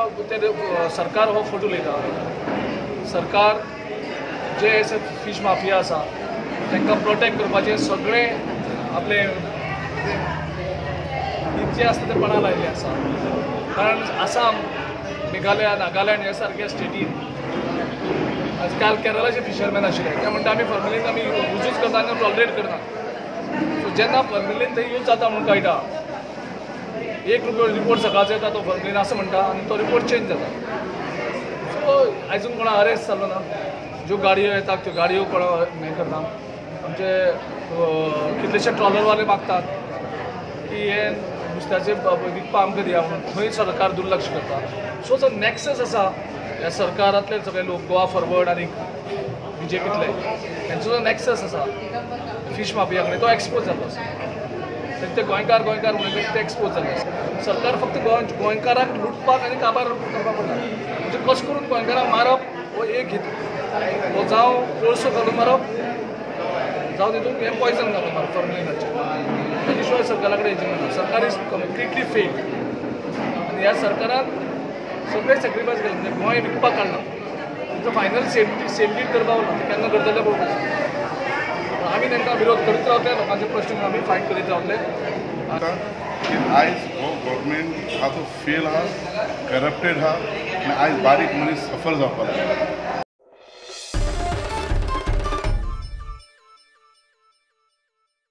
ते सरकार हो फट उलयता. सरकार जे फिश माफिया आसा तांकां प्रोटेक्ट करपाचें सगळें आपलें जे आसता तें पणाक लायिल्लें आसा. कारण आसाम, मेघालया, नागालँड ह्या सारक्या स्टेटीन आज काल केरळाचे फिशरमॅन आशिल्ले ते म्हणटा आमी फॉर्मेलीन आमी यूजूच करता आनी टॉलरेट करना. सो जेन्ना फॉर्मेलीन थंय यूज जाता म्हणून कळटा, एक रुपयो रिपोर्ट सकाळचो येता तो फॉर्मेलीन असो म्हणटा आनी तो रिपोर्ट चेंज जाता. सो आयजून कोणा अरेस्ट जालो ना, ज्यो गाडयो येतात त्यो गाडयो कोण हें करना. आमचे कितलेशे ट्रॉलरवाले मागतात की हे नुस्त्याचे विकपा आमकां दिया म्हणून, थंय सरकार दुर्लक्ष करता. सो जो नॅक्सस आसा ह्या सरकारांतले सगळे लोक, गोवा फॉरवर्ड आनी बीजेपींतले, हेंचो जो नॅक्सस आसा फिश माफिया कडेन तो एक्सपोज जाल्लो आसा. ते गोंयकार गोंयकार म्हणून ते एक्सपोज जाल्ले आसा. सरकार फक्त गोंयकाराक लुटपाक आनी काबार करपाक पडटा. म्हणजे कशें करून गोंयकारांक मारप हो एक हेतू, हो जावं कोळसो घालून मारप, जावं तितून हें पॉयजन घालून मारप फॉर्मेलिनाचें. ताजे शिवाय सरकारा कडेन हेजें ना. सरकार is completely fail आनी ह्या सरकारान सगळें सॅक्रिफायस केलें, म्हणजे गोंय विकपाक काडलां. तुमचो फायनल सेफ्टी करपाक उरला, ते केन्ना करतले पळोवपाचें. आमी तांकां विरोध करीत रावतले, लोकांचे प्रश्न आमी फायट करीत रावतले. की आयज हो गव्हर्मेंट आहा तो फेल आहा, करप्टेड आहा आनी आयज बारीक मनीस सफर जावपाक लागला.